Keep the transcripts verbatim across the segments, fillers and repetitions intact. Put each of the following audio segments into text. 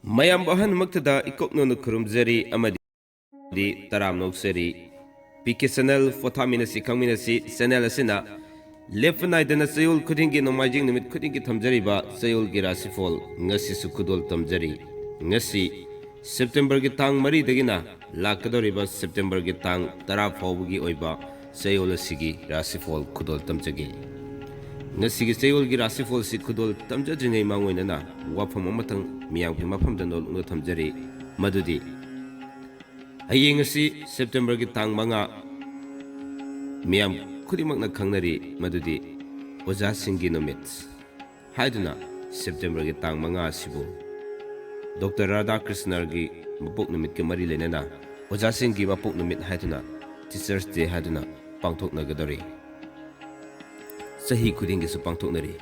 ꯃꯌꯥꯝ ꯑꯍꯟꯃꯛꯇꯗ ꯏꯀꯣꯛꯅꯅ ꯈꯨꯔꯨꯝꯖꯔꯤ ꯑꯃꯗꯤ ꯇꯔꯥꯝꯅ ꯑꯣꯛꯆꯔꯤ꯫ ꯄꯤ ꯀꯦ ꯆꯦꯅꯦꯜ ꯄꯣꯊꯥꯃꯤꯟꯅꯁꯤ ꯈꯪꯃꯤꯟꯅꯁꯤ ꯆꯦꯅꯦꯜ ꯑꯁꯤꯅ ꯂꯦꯞꯄ ꯅꯥꯏꯗꯅ ꯆꯌꯣꯜ ꯈꯨꯗꯤꯡꯒꯤ ꯅꯣꯡꯃꯥꯏꯖꯤꯡ ꯅꯨꯃꯤꯠ ꯈꯨꯗꯤꯡꯒꯤ ꯊꯝꯖꯔꯤꯕ ꯆꯌꯣꯜꯒꯤ ꯔꯥꯁꯤꯐꯣꯜ ꯉꯁꯤꯁꯨ ꯈꯨꯗꯣꯜ ꯇꯝꯖꯔꯤ꯫ ꯉꯁꯤ ꯁꯦꯞꯇꯦꯝꯕꯔꯒꯤ ꯇꯥꯡ ꯃꯔꯤꯗꯒꯤꯅ ꯂꯥꯛꯀꯗꯧꯔꯤꯕ ꯁꯦꯞꯇꯦꯝꯕꯔꯒꯤ ꯇꯥꯡ ꯇꯔꯥ ꯐꯥꯎꯕꯒꯤ ꯑꯣꯏꯕ ꯆꯌꯣꯜ ꯑꯁꯤꯒꯤ ꯔꯥꯁꯤꯐꯣꯜ ꯈꯨꯗꯣꯜ ꯇꯝꯖꯒꯦ꯫ ꯉꯁꯤꯒꯤ ꯆꯌꯣꯜꯒꯤ ꯔꯥꯁꯤꯐꯣꯜꯁꯤ ꯈꯨꯗꯣꯜ ꯇꯝꯖꯗ꯭ꯔꯤꯉꯩ ꯃꯥꯡꯑꯣꯏꯅꯅ ꯋꯥꯐꯝ ꯑꯃꯇꯪ ꯃꯤꯌꯥꯝꯒꯤ ꯃꯐꯝꯗ ꯅꯣꯜꯂꯨꯛꯅ ꯊꯝꯖꯔꯤ, ꯃꯗꯨꯗꯤ ꯍꯌꯦꯡ ꯑꯁꯤ ꯁꯦꯞꯇꯦꯝꯕꯔꯒꯤ ꯇꯥꯡ ꯃꯉꯥ, ꯃꯤꯌꯥꯝ ꯈꯨꯗꯤꯡꯃꯛꯅ ꯈꯪꯅꯔꯤ ꯃꯗꯨꯗꯤ ꯑꯣꯖꯥꯁꯤꯡꯒꯤ ꯅꯨꯃꯤꯠ ꯍꯥꯏꯗꯨꯅ ꯁꯦꯞꯇꯦꯝꯕꯔꯒꯤ ꯇꯥꯡ ꯃꯉꯥ ꯑꯁꯤꯕꯨ ꯗꯣꯛꯇꯔ ꯔꯥꯙꯥꯀ꯭ꯔꯤꯁꯅꯒꯤ ꯃꯄꯣꯛ ꯅꯨꯃꯤꯠꯀ ꯃꯔꯤ ꯂꯩꯅꯅ ꯑꯣꯖꯥꯁꯤꯡꯒꯤ ꯃꯄꯣꯛ ꯅꯨꯃꯤꯠ ꯍꯥꯏꯗꯨꯅ, ꯇꯤꯆꯔꯁ ꯗꯦ ꯍꯥꯏꯗꯨꯅ ꯄꯥꯡꯊꯣꯛꯅꯒꯗꯧꯔꯤ꯫ ꯆꯍꯤ ꯈꯨꯗꯤꯡꯒꯤꯁꯨ ꯄꯥꯡꯊꯣꯛꯅꯔꯤ꯫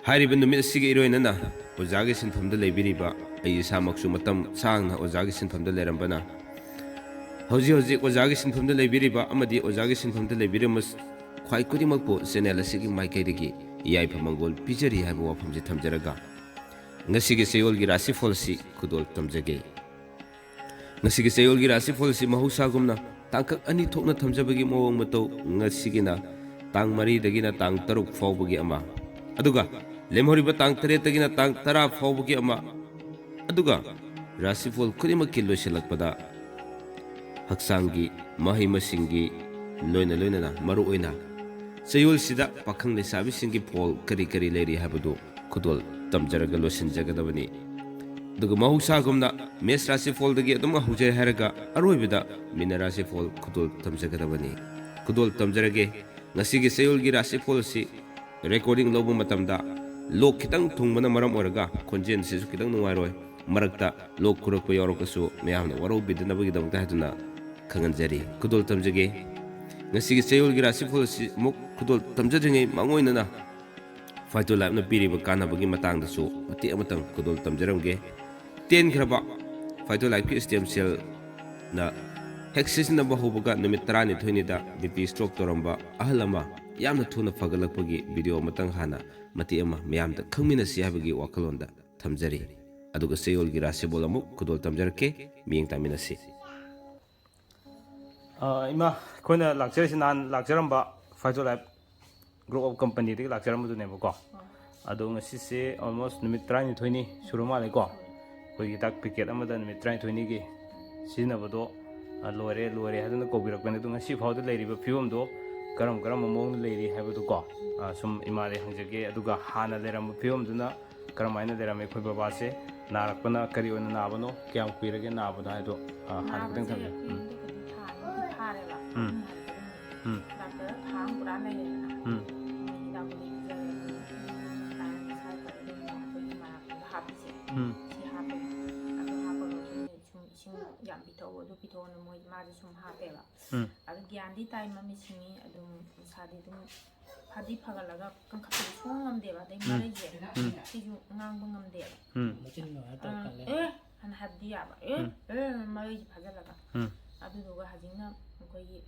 ꯍꯥꯏꯔꯤꯕ ꯅꯨꯃꯤꯠ ꯑꯁꯤꯒ ꯏꯔꯣꯏꯅꯅ ꯑꯣꯖꯥꯒꯤ ꯁꯤꯟꯐꯝꯗ ꯂꯩꯕꯤꯔꯤꯕ ꯑꯩ ꯏꯁꯥꯃꯛꯁꯨ ꯃꯇꯝ ꯁꯥꯡꯅ ꯑꯣꯖꯥꯒꯤ ꯁꯤꯟꯐꯝꯗ ꯂꯩꯔꯝꯕꯅ, ꯍꯧꯖꯤꯛ ꯍꯧꯖꯤꯛ ꯑꯣꯖꯥꯒꯤ ꯁꯤꯟꯐꯝꯗ ꯂꯩꯕꯤꯔꯤꯕ ꯑꯃꯗꯤ ꯑꯣꯖꯥꯒꯤ ꯁꯤꯟꯐꯝꯗ ꯂꯩꯕꯤꯔꯝꯕ ꯈ꯭ꯋꯥꯏ ꯈꯨꯗꯤꯡꯃꯛꯄꯨ ꯆꯦꯅꯦꯜ ꯑꯁꯤꯒꯤ ꯃꯥꯏꯀꯩꯗꯒꯤ ꯌꯥꯏꯐ ꯃꯪꯒꯣꯜ ꯄꯤꯖꯔꯤ ꯍꯥꯏꯕ ꯋꯥꯐꯝꯁꯤ ꯊꯝꯖꯔꯒ, ꯉꯁꯤꯒꯤ ꯆꯌꯣꯜꯒꯤ ꯔꯥꯁꯤꯐꯣꯜ ꯑꯁꯤ ꯈꯨꯗꯣꯜ ꯇꯝꯖꯒꯦ꯫ ꯉꯁꯤꯒꯤ ꯆꯌꯣꯜꯒꯤ ꯔꯥꯁꯤꯐꯣꯜ ꯑꯁꯤ ꯃꯍꯧꯁꯥꯒꯨꯝꯅ ꯇꯥꯡꯀꯛ ꯑꯅꯤ ꯊꯣꯛꯅ ꯊꯝꯖꯕꯒꯤ ꯃꯑꯣꯡ ꯃꯇꯧ, ꯉꯁꯤꯒꯤꯅ ꯇꯥꯡ ꯃꯔꯤꯗꯒꯤꯅ ꯇꯥꯡ ꯇꯔꯨꯛ ꯐꯥꯎꯕꯒꯤ ꯑꯃ, ꯑꯗꯨꯒ ꯂꯦꯝꯍꯧꯔꯤꯕ ꯇꯥꯡ ꯇꯔꯦꯠꯇꯒꯤꯅ ꯇꯥꯡ ꯇꯔꯥ ꯐꯥꯎꯕꯒꯤ ꯑꯃ, ꯑꯗꯨꯒ ꯔꯥꯁꯤꯐꯣꯜ ꯈꯨꯗꯤꯡꯃꯛꯀꯤ ꯂꯣꯏꯁꯤꯜꯂꯛꯄꯗ ꯍꯛꯆꯥꯡꯒꯤ, ꯃꯍꯩ ꯃꯁꯤꯡꯒꯤ, ꯂꯣꯏꯅ ꯂꯣꯏꯅꯅ ꯃꯔꯨꯑꯣꯏꯅ ꯆꯌꯣꯜꯁꯤꯗ ꯄꯥꯈꯪ ꯂꯩꯁꯥꯕꯤꯁꯤꯡꯒꯤ ꯐꯣꯜ ꯀꯔꯤ ꯀꯔꯤ ꯂꯩꯔꯤ ꯍꯥꯏꯕꯗꯨ ꯈꯨꯗꯣꯜ ꯇꯝꯖꯔꯒ ꯂꯣꯏꯁꯤꯟꯖꯒꯗꯕꯅꯤ꯫ ꯑꯗꯨꯒ ꯃꯍꯧꯁꯥꯒꯨꯝꯅ ꯃꯦꯁ ꯔꯥꯁꯤꯐꯣꯜꯗꯒꯤ ꯑꯗꯨꯝ ꯍꯧꯖꯩ ꯍꯥꯏꯔꯒ ꯑꯔꯣꯏꯕꯗ ꯃꯤꯅ ꯔꯥꯁꯤꯐꯣꯜ ꯈꯨꯗꯣꯜ ꯇꯝꯖꯒꯗꯕꯅꯤ꯫ ꯈꯨꯗꯣꯜ ꯇꯝꯖꯔꯒꯦ꯫ ꯉꯁꯤꯒꯤ ꯆꯌꯣꯜꯒꯤ ꯔꯥꯁꯤꯐꯣꯜ ꯑꯁꯤ ꯔꯦꯀꯣꯔꯗꯤꯡ ꯂꯧꯕ ꯃꯇꯝꯗ ꯂꯣꯛ ꯈꯤꯇꯪ ꯊꯨꯡꯕꯅ ꯃꯔꯝ ꯑꯣꯏꯔꯒ ꯈꯣꯟꯖꯦꯜꯁꯤꯁꯨ ꯈꯤꯇꯪ ꯅꯨꯡꯉꯥꯏꯔꯣꯏ꯫ ꯃꯔꯛꯇ ꯂꯣꯛ ꯈꯨꯔꯛꯄ ꯌꯥꯎꯔꯒꯁꯨ ꯃꯌꯥꯝꯅ ꯋꯥꯔꯧꯕꯤꯗꯅꯕꯒꯤꯗꯃꯛꯇ ꯍꯥꯏꯗꯨꯅ ꯈꯪꯍꯟꯖꯔꯤ꯫ ꯈꯨꯗꯣꯜ ꯇꯝꯖꯒꯦ꯫ ꯉꯁꯤꯒꯤ ꯆꯌꯣꯜꯒꯤ ꯔꯥꯁꯤꯐꯣꯜ ꯑꯁꯤ ꯑꯃꯨꯛ ꯈꯨꯗꯣꯜ ꯇꯝꯖꯗ꯭ꯔꯤꯉꯩ ꯃꯥꯡꯑꯣꯏꯅꯅ ꯐꯥꯏꯇꯣ ꯂꯥꯏꯐꯅ ꯄꯤꯔꯤꯕ ꯀꯥꯟꯅꯕꯒꯤ ꯃꯇꯥꯡꯗꯁꯨ ꯃꯇꯦꯛ ꯑꯃꯇꯪ ꯈꯨꯗꯣꯜ ꯇꯝꯖꯔꯝꯒꯦ꯫ ꯇꯦꯟꯈ꯭ꯔꯕ ꯐꯥꯏꯇꯣ ꯂꯥꯏꯐꯀꯤ ꯁ꯭ꯇꯦꯝ ꯁꯦꯜꯅ ꯍꯦꯛ ꯁꯤꯖꯤꯟꯅꯕ ꯍꯧꯕꯒ ꯅꯨꯃꯤꯠ ꯇꯔꯥꯅꯤꯊꯣꯏꯅꯤꯗ ꯕꯤ ꯄꯤ ꯁ꯭ꯇ꯭ꯔꯣꯛ ꯇꯧꯔꯝꯕ ꯑꯍꯜ ꯑꯃ ꯌꯥꯝꯅ ꯊꯨꯅ ꯐꯒꯠꯂꯛꯄꯒꯤ ꯚꯤꯗꯤꯑꯣ ꯑꯃꯇꯪ ꯍꯥꯟꯅ ꯃꯇꯦꯛ ꯑꯃ ꯃꯌꯥꯝꯗ ꯈꯪꯃꯤꯟꯅꯁꯤ ꯍꯥꯏꯕꯒꯤ ꯋꯥꯈꯜꯂꯣꯟꯗ ꯊꯝꯖꯔꯤ꯫ ꯑꯗꯨꯒ ꯆꯌꯣꯜꯒꯤ ꯔꯥꯁꯤꯐꯣꯜ ꯑꯃꯨꯛ ꯈꯨꯗꯣꯜ ꯇꯝꯖꯔꯛꯀꯦ꯫ ꯃꯤꯠꯌꯦꯡ ꯇꯥꯃꯤꯟꯅꯁꯤ꯫ ꯑ, ꯏꯃꯥ, ꯑꯩꯈꯣꯏꯅ ꯂꯥꯛꯆꯔꯤꯁꯤ ꯅꯍꯥꯟ ꯂꯥꯛꯆꯔꯝꯕ Phyto Life Group of Companyꯗꯒꯤ ꯂꯥꯛꯆꯔꯝꯕꯗꯨꯅꯦꯕꯀꯣ꯫ ꯑꯗꯣ ꯉꯁꯤꯁꯦ almost ꯅꯨꯃꯤꯠ ꯇꯔꯥꯅꯤꯊꯣꯏꯅꯤ ꯁꯨꯔ ꯃꯥꯜꯂꯦꯀꯣ꯫ ꯑꯩꯈꯣꯏꯒꯤ ꯍꯤꯗꯥꯛ packet ꯑꯃꯗ ꯅꯨꯃꯤꯠ ꯇꯔꯥꯅꯤꯊꯣꯏꯅꯤꯒꯤ ꯁꯤꯖꯤꯟꯅꯕꯗꯣ, ꯑ, ꯂꯣꯏꯔꯦ, ꯂꯣꯏꯔꯦ ꯍꯥꯏꯗꯨꯅ ꯀꯧꯕꯤꯔꯛꯄꯅꯦ꯫ ꯑꯗꯣ ꯉꯁꯤ ꯐꯥꯎꯗ ꯂꯩꯔꯤꯕ ꯐꯤꯕꯝꯗꯣ ꯀꯔꯝ ꯀꯔꯝꯕ ꯃꯑꯣꯡꯗ ꯂꯩꯔꯤ ꯍꯥꯏꯕꯗꯨꯀꯣ, ꯑ, ꯁꯨꯝ ꯏꯃꯥꯗꯩ ꯍꯪꯖꯒꯦ꯫ ꯑꯗꯨꯒ ꯍꯥꯟꯅ ꯂꯩꯔꯝꯕ ꯐꯤꯕꯝꯗꯨꯅ ꯀꯔꯝꯍꯥꯏꯅ ꯂꯩꯔꯝꯃꯤ? ꯑꯩꯈꯣꯏ ꯕꯕꯥꯁꯦ ꯅꯥꯔꯛꯄꯅ ꯀꯔꯤ ꯑꯣꯏꯅ ꯅꯥꯕꯅꯣ? ꯀꯌꯥꯝ ꯀꯨꯏꯔꯒꯦ ꯅꯥꯕꯗ ꯍꯥꯏꯗꯣ, ꯑ, ꯍꯥꯟꯅ ꯈꯤꯇꯪ ꯅꯥꯕꯁꯦ ꯊꯝꯕꯤꯌꯨ꯫ ꯎꯝ꯫ ꯌꯨꯝꯗꯕꯨꯗꯤ ꯊꯥ ꯑꯅꯤꯗꯤ ꯐꯥꯔꯦꯕ꯫ ꯎꯝ꯫ ꯗꯥꯛꯇꯔ ꯊꯥ ꯑꯃ ꯄꯨꯔꯥ ꯂꯩꯔꯦꯗꯅ꯫ ꯎꯝ꯫ ꯃꯣꯏ ꯍꯤꯗꯥꯛ ꯒꯨꯂꯤ ꯄꯤꯖꯔꯦ, ꯑꯗꯨ ꯇꯥꯏꯝ ꯁꯥꯏ ꯐꯔꯦ, ꯑꯗꯨꯝ ꯑꯩꯈꯣꯏꯒꯤ ꯃꯔꯛꯇꯨꯗ ꯍꯥꯞꯄꯤꯁꯦ꯫ ꯎꯝ꯫ ꯁꯤ ꯍꯥꯞꯄꯦ꯫ ꯑꯗꯨ ꯍꯥꯞꯄꯒ ꯑꯩꯈꯣꯏꯅ ꯁꯨꯝ ꯏꯁꯤꯡ ꯌꯥꯝ ꯄꯤꯊꯛꯑꯣ, ꯑꯗꯨ ꯄꯤꯊꯛꯑꯣꯅ ꯃꯣꯏ, ꯃꯥꯁꯦ ꯁꯨꯝ ꯍꯥꯞꯄꯦꯕ꯫ ꯎꯝ꯫ ꯑꯗꯨ ꯒ꯭ꯌꯥꯟꯗꯤ ꯇꯥꯏ, ꯃꯃꯤꯠ ꯁꯤꯡꯉꯤ, ꯑꯗꯨꯝ ꯃꯁꯥꯗꯤ ꯑꯗꯨꯝ ꯐꯗꯤ ꯐꯒꯠꯂꯒ ꯀꯟꯈꯠꯄꯗꯤ ꯁꯨꯡꯉꯝ ꯉꯝꯗꯦꯕ꯫ ꯑꯗꯩ ꯎꯝ꯫ ꯃꯔꯩꯁꯦ ꯎꯝ꯫ ꯁꯤꯁꯨ ꯉꯥꯡꯕ ꯉꯝꯗꯦꯕ꯫ ꯎꯝ꯫ ꯃꯆꯤꯟ ꯃꯌꯥ ꯇꯧꯔ ꯑꯥ, ꯀꯥꯟꯗ꯫ "ꯑꯦ" ꯍꯥꯏꯅ ꯍꯥꯏꯕꯗꯤ ꯌꯥꯕ꯫ "ꯑꯦ, ꯎꯝ꯫ ꯑꯦ" ꯃꯔꯩꯁꯦ ꯐꯥꯖꯤꯜꯂꯒ꯫ ꯎꯝ꯫ ꯑꯗꯨꯗꯨꯒ ꯍꯧꯖꯤꯛꯅ ꯑꯩꯈꯣꯏꯒꯤ,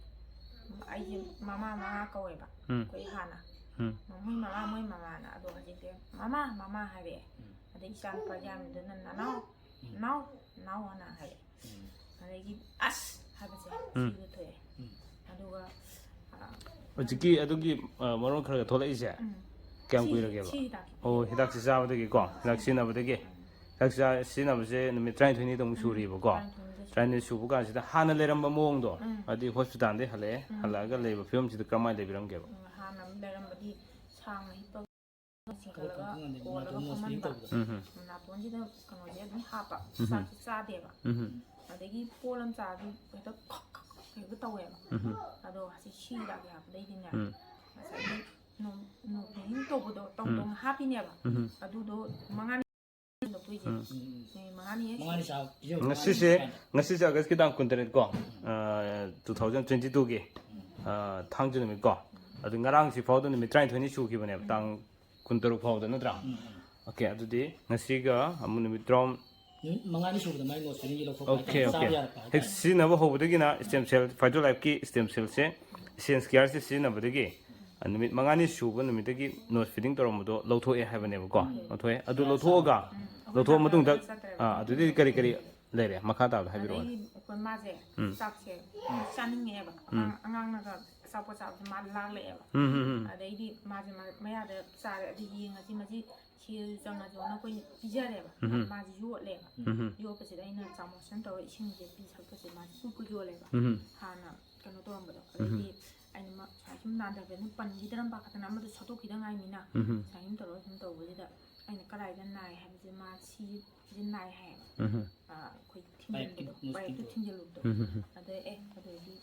ꯑꯩꯁꯦ ꯃꯃꯥ ꯃꯃꯥ ꯀꯧꯋꯦꯕ꯫ ꯎꯝ꯫ ꯑꯩꯈꯣꯏ ꯍꯥꯟꯅ ꯎꯝ꯫ ꯃꯣꯏ ꯃꯃꯥ, ꯃꯣꯏ ꯃꯃꯥꯅ꯫ ꯑꯗꯣ ꯍꯧꯖꯤꯛꯇꯤ "ꯃꯃꯥ, ꯃꯃꯥ" ꯍꯥꯏꯔꯛꯑꯦ꯫ ꯎꯝ꯫ ꯑꯗꯩ ꯏꯆꯥ ꯅꯨꯄꯥ ꯌꯥꯏꯃꯗꯨꯅ "ꯅꯅꯥꯎ, ꯎꯝ꯫ ꯅꯅꯥꯎ, ꯅꯅꯥꯎ" ꯍꯥꯏꯅ ꯍꯥꯏꯔꯛꯑꯦ꯫ ꯎꯝ꯫ ꯑꯗꯒꯤ "ꯑꯁ" ꯍꯥꯏꯕꯁꯦ ꯎꯝ꯫ ꯁꯤꯗ ꯊꯣꯛꯑꯦ꯫ ꯎꯝ꯫ ꯑꯗꯨꯒ, ꯑ, ꯍꯧꯖꯤꯛꯀꯤ ꯑꯗꯨꯒꯤ, ꯑ, ꯃꯔꯣꯟ ꯈꯔ ꯈꯔ ꯊꯣꯛꯂꯛꯏꯁꯦ ꯎꯝ꯫ ꯀꯌꯥꯝ ꯁꯤ, ꯀꯨꯏꯔꯒꯦꯕ? ꯁꯤ ꯍꯤꯗꯥꯛꯀꯤ ꯑꯣ, ꯍꯤꯗꯥꯛꯁꯦ ꯆꯥꯕꯗꯒꯤꯀꯣ, ꯍꯤꯗꯥꯛ ꯁꯤꯖꯤꯟꯅꯕꯗꯒꯤ꯫ ꯍꯤꯗꯥꯛ ꯆꯥ-, ꯁꯤꯖꯤꯟꯅꯕꯁꯦ ꯅꯨꯃꯤꯠ ꯇꯔꯥꯅꯤꯊꯣꯏꯅꯤꯗꯃꯨꯛ ꯎꯝ, ꯁꯨꯔꯤꯕꯀꯣ꯫ ꯇꯔꯥꯅꯤꯊꯣꯏꯅꯤꯗ ꯁꯨꯔꯦ꯫ ꯇꯔꯥꯅꯤꯊꯣꯏ ꯁꯨꯕ ꯀꯥꯟꯁꯤꯗ ꯍꯥꯟꯅ ꯂꯩꯔꯝꯕ ꯃꯑꯣꯡꯗꯣ, ꯎꯝ꯫ ꯍꯥꯏꯗꯤ ꯍꯣꯁꯄꯤꯇꯥꯜꯗꯒꯤ ꯍꯜꯂꯛꯑꯦ, ꯎꯝ꯫ ꯍꯜꯂꯛꯑꯒ ꯂꯩꯕ ꯐꯤꯕꯝꯁꯤꯗ ꯀꯔꯝꯍꯥꯏꯅ ꯂꯩꯕꯤꯔꯝꯒꯦꯕ? ꯎꯝ, ꯍꯥꯟꯅ ꯂꯩꯔꯝꯕꯗꯤ ꯁꯥꯡꯅ ꯍꯤꯞꯄꯒ ꯆꯤꯡꯈꯠꯂꯒ ꯀꯣꯜꯂꯒ ꯐꯝꯃꯝꯕ꯫ ꯎꯝ ꯍꯝ꯫ ꯅꯥꯇꯣꯟꯁꯤꯗ ꯀꯩꯅꯣꯁꯦ ꯑꯗꯨꯝ ꯍꯥꯞꯄ, ꯎꯝ ꯍꯝ꯫ ꯆꯥꯛꯁꯨ ꯆꯥꯗꯦꯕ꯫ ꯎꯝ ꯍꯝ꯫ ꯑꯗꯒꯤ ꯄꯣꯠ ꯑꯃ ꯆꯥꯔꯁꯨ ꯍꯦꯛꯇ ꯈꯛ ꯈꯛ ꯈꯛ ꯍꯦꯛꯇ ꯇꯧꯋꯦꯕ꯫ ꯎꯝ ꯍꯝ꯫ ꯑꯗꯣ ꯍꯧꯖꯤꯛ ꯁꯤ ꯍꯤꯗꯥꯛꯁꯦ ꯍꯥꯞꯄꯗꯩꯗꯤꯅꯦ, ꯎꯝ꯫ ꯉꯁꯥꯏꯒꯤ ꯅꯣ-, ꯅꯣ ꯐꯤꯂꯤꯡ ꯇꯧꯕꯗꯣ ꯇꯧ ꯎꯝ꯫ ꯇꯧꯅ ꯍꯥꯞꯄꯤꯅꯦꯕ꯫ ꯎꯝ ꯍꯝ꯫ ꯑꯗꯨꯗꯣ ꯃꯉꯥꯅꯤ ꯂꯧꯊꯣꯛꯏꯁꯦ꯫ ꯎꯝ꯫ ꯅꯨꯃꯤꯠ ꯃꯉꯥꯅꯤ ꯍꯦꯛ ꯁꯨꯔꯦ꯫ ꯉꯁꯤꯁꯦ, ꯉꯁꯤꯁꯦ ꯑꯥꯒꯁꯀꯤ ꯇꯥꯡ ꯀꯨꯟꯇꯔꯦꯠ ꯀꯣ, ꯑ, two thousand twenty twoꯒꯤ, ꯑ, ꯊꯥꯡꯖ ꯅꯨꯃꯤꯠ ꯀꯣ꯫ ꯑꯗꯨ ꯉꯔꯥꯡꯁꯤ ꯐꯥꯎꯗ ꯅꯨꯃꯤꯠ ꯇꯔꯥꯅꯤꯊꯣꯏꯅꯤ ꯁꯨꯈꯤꯕꯅꯦꯕ, ꯎꯝ꯫ ꯇꯥꯡ ꯀꯨꯟꯇꯔꯨꯛ ꯐꯥꯎꯗ ꯅꯠꯇ꯭ꯔꯥ? ꯎꯝ, ꯎꯝ꯫ ꯑꯣꯀꯦ, ꯑꯗꯨꯗꯤ ꯉꯁꯤꯒ ꯑꯃꯨꯛ ꯅꯨꯃꯤꯠ ꯇꯔꯥ-, ꯅꯨꯃꯤꯠ ꯃꯉꯥꯅꯤ ꯁꯨꯕꯗ ꯃꯥꯏ ꯅꯣꯠꯁ ꯐꯤꯂꯤꯡꯒꯤ ꯂꯧꯊꯣꯛꯄ ꯑꯣꯀꯦ, ꯍꯥꯏꯇꯥꯔꯦ꯫ ꯑꯣꯀꯦ꯫ ꯆꯥꯕ ꯌꯥꯔꯛꯄ ꯍꯦꯛ ꯍꯥꯏꯇꯥꯔꯦ꯫ ꯁꯤꯖꯤꯟꯅꯕ ꯍꯧꯕꯗꯒꯤꯅ stem cell, Phyto Lifeꯀꯤ stem cellꯁꯦ, Essence Careꯁꯦ ꯁꯤꯖꯤꯟꯅꯕꯗꯒꯤ ꯅꯨꯃꯤꯠ ꯃꯉꯥꯅꯤ ꯁꯨꯕ ꯅꯨꯃꯤꯠꯇꯒꯤ ꯅꯣꯁ ꯐꯤꯗꯤꯡ ꯇꯧꯔꯝꯕꯗꯣ ꯂꯧꯊꯣꯛꯑꯦ ꯍꯥꯏꯕꯅꯦꯕꯀꯣ꯫ ꯂꯧꯊꯣꯛꯑꯦ꯫ ꯑꯗꯨ ꯂꯧꯊꯣꯛꯑꯒ, ꯎꯝ, ꯑꯃꯨꯛ ꯂꯧꯊꯣꯛꯑ ꯃꯇꯨꯡꯗ, ꯆꯠꯇ꯭ꯔꯦꯕ꯫ ꯑꯥ, ꯑꯗꯨꯗꯤ ꯀꯔꯤ ꯀꯔꯤ ꯂꯩꯔꯦ? ꯃꯈꯥ ꯇꯥꯕꯗ ꯍꯥꯏꯕꯤꯔꯛꯑꯣꯅꯦ꯫ ꯑꯗꯩꯗꯤ ꯑꯩꯈꯣꯏ ꯃꯥꯁꯦ ꯎꯝ꯫ ꯆꯥꯛꯁꯦ ꯆꯥꯅꯤꯡꯉꯛꯑꯦꯕ꯫ ꯎꯝ꯫ ꯑꯉꯥꯡ-, ꯑꯉꯥꯡꯅꯒ ꯑꯆꯥꯄꯣꯠ ꯆꯥꯕꯁꯦ ꯃꯥ ꯂꯥꯡꯂꯛꯑꯦꯕ꯫ ꯎꯝ, ꯎꯝ, ꯎꯝ꯫ ꯑꯗꯩꯗꯤ ꯃꯥꯁꯦ ꯃ-, ꯃꯌꯥꯗ ꯆꯥꯔꯦ꯫ ꯑꯗꯨ ꯌꯦꯡꯉꯁꯤ, ꯃꯁꯤ ꯁꯤꯔꯁꯨ ꯆꯪꯉꯁꯨꯅ ꯑꯩꯈꯣꯏꯅ ꯄꯤꯖꯔꯦꯕ꯫ ꯎꯝ꯫ ꯃꯥꯁꯦ ꯌꯣꯠꯂꯦꯕ꯫ ꯎꯝ꯫ ꯌꯣꯠꯄꯁꯤꯗ ꯑꯩꯅ ꯆꯥꯃꯁꯅ ꯇꯧꯔꯒ ꯏꯁꯤꯡꯁꯦ ꯄꯤ ꯊꯛꯄꯁꯦ ꯃꯥꯁꯦ ꯀꯨꯏ ꯀꯨꯏ ꯌꯣꯜꯂꯦꯕ꯫ ꯎꯝ꯫ ꯍꯥꯟꯅ ꯀꯩꯅꯣ ꯇꯧꯔꯝꯕꯗꯣ꯫ ꯎꯝ꯫ ꯑꯗꯩꯗꯤ ꯑꯩꯅ ꯃꯥ ꯁꯨꯃꯥꯏꯅ ꯁꯨꯝ ꯅꯥꯟꯊꯕꯅ ꯄꯟꯈꯤꯗ꯭ꯔꯝ ꯄꯥꯈꯠꯇꯅ ꯑꯃꯗꯣ ꯁꯠꯇꯣꯛꯈꯤꯗ ꯉꯥꯏꯃꯤꯅ꯫ ꯎꯝ꯫ ꯁꯨꯃꯥꯏꯅ ꯁꯨꯝ ꯇꯧꯔꯒ ꯁꯨꯝ ꯇꯧꯕꯁꯤꯗ ꯑꯩꯅ ꯀꯗꯥꯏꯗ ꯅꯥꯏ ꯍꯥꯏꯕꯁꯦ ꯃꯥ ꯁꯤꯁꯦ ꯅꯥꯏ ꯍꯥꯏꯌꯦꯕ꯫ ꯎꯝ꯫ ꯑꯥ, ꯑꯩꯈꯣꯏ ꯊꯤꯡꯖꯤꯟꯕꯗꯣ, ꯄꯥꯏꯞꯇꯨ ꯄꯥꯏꯞꯇꯨ ꯊꯤꯡꯖꯤꯟꯕꯗꯣ꯫ ꯊꯤꯡꯖꯤꯜꯂꯨꯕꯗꯣ꯫ ꯎꯝ꯫ ꯑꯗꯩ ꯑꯦ, ꯑꯗꯨꯗꯤ